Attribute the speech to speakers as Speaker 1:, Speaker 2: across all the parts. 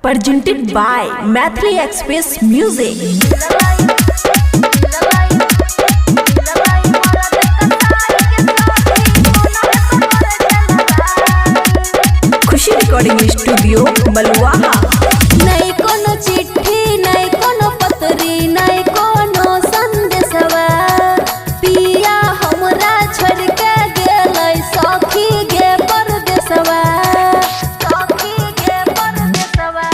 Speaker 1: Presented by Maithili Express Music. Khushi recording studio Baluaha.
Speaker 2: नहीं कोनो चिट्ठी, नहीं कोनो पत्री, नहीं कोनो संदेशवा। पिया हमरा छोड़ के गेलै सखी गे परदेसवा, सखी गे परदेसवा।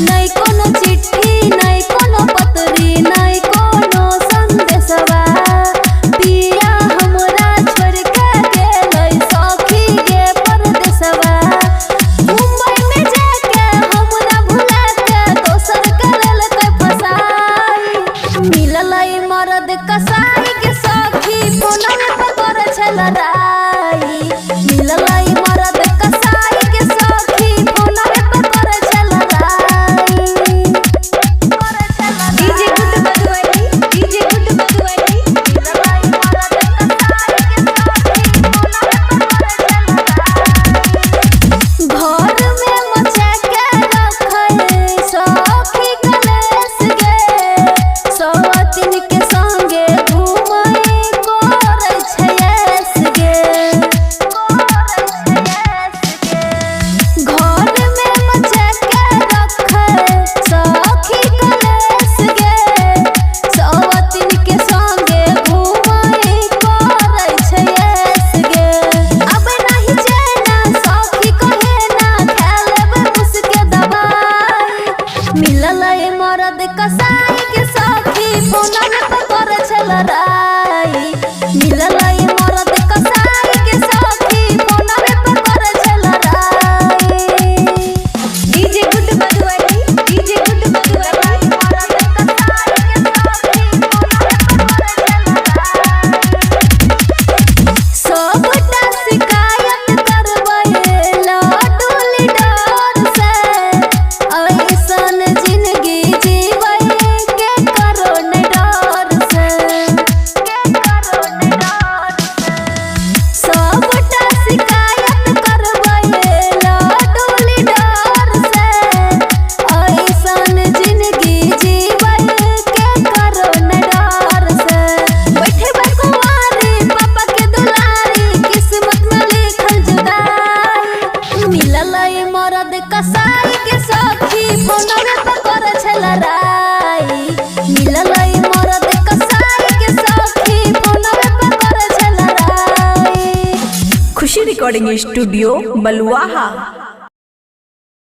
Speaker 2: नहीं कोनो चिट्ठी, नहीं कोनो पत्री, नहीं कोनो संदेशवा। पिया हमरा छोड़ के गेलै सखी गे परदेसवा। मुंबई में जाके हमरा भुला के दोसर के लेलकै फसाई। मिललै मरद कसाई के सखी, फोनवे पर करै छै लड़ाई। मिललै मरद कसाई के सखी, फोनवे पर करै छै लड़ाई।
Speaker 3: DJ good Madhubani, DJ good Madhubani.
Speaker 2: मिललै मरद कसाई के सखी, फोनवे पर करै छै लड़ाई। घर में मचा के रखै सखी कलेश गे, सौतिन के संगे घूमै करै छै ऐश गे, करै छै ऐश गे। घर में मचा के रखै सखी कलेश गे, सौतिन के संगे घूमै करै छै ऐश गे। अब नाही चैना सखी कहे ना, खा लेबै उसके दवाई। मिललै मरद कसाई के सखी, फोनवे पर करै छै लड़ाई। मिललै मरद कसाई के सखी, फोनवे पर करै छै लड़ाई।
Speaker 3: DJ good Madhubani, DJ good Madhubani.
Speaker 2: मरद कसाई के सखी, फोनवे पर करै छै लड़ाई। सबटा शिकायत करबै लड्डू लीडर से, ऐसन जिंदगी जीबै के करो न डर से, के करो न डर से। सबटा शिकायत करबै लड्डू लीडर से, ऐसन जिंदगी जीबै के करो न डर से। बैठे कुंवारी पापा के दुलारी, किस्मत में लिखल जुदाई। मिललै मरद कसाई के सखी, फोनवे पर करै छै लड़ाई। मिललै मरद कसाई के सखी, फोनवे पर करै छै लड़ाई।
Speaker 1: खुशी रिकॉर्डिंग स्टूडियो बलुआहा।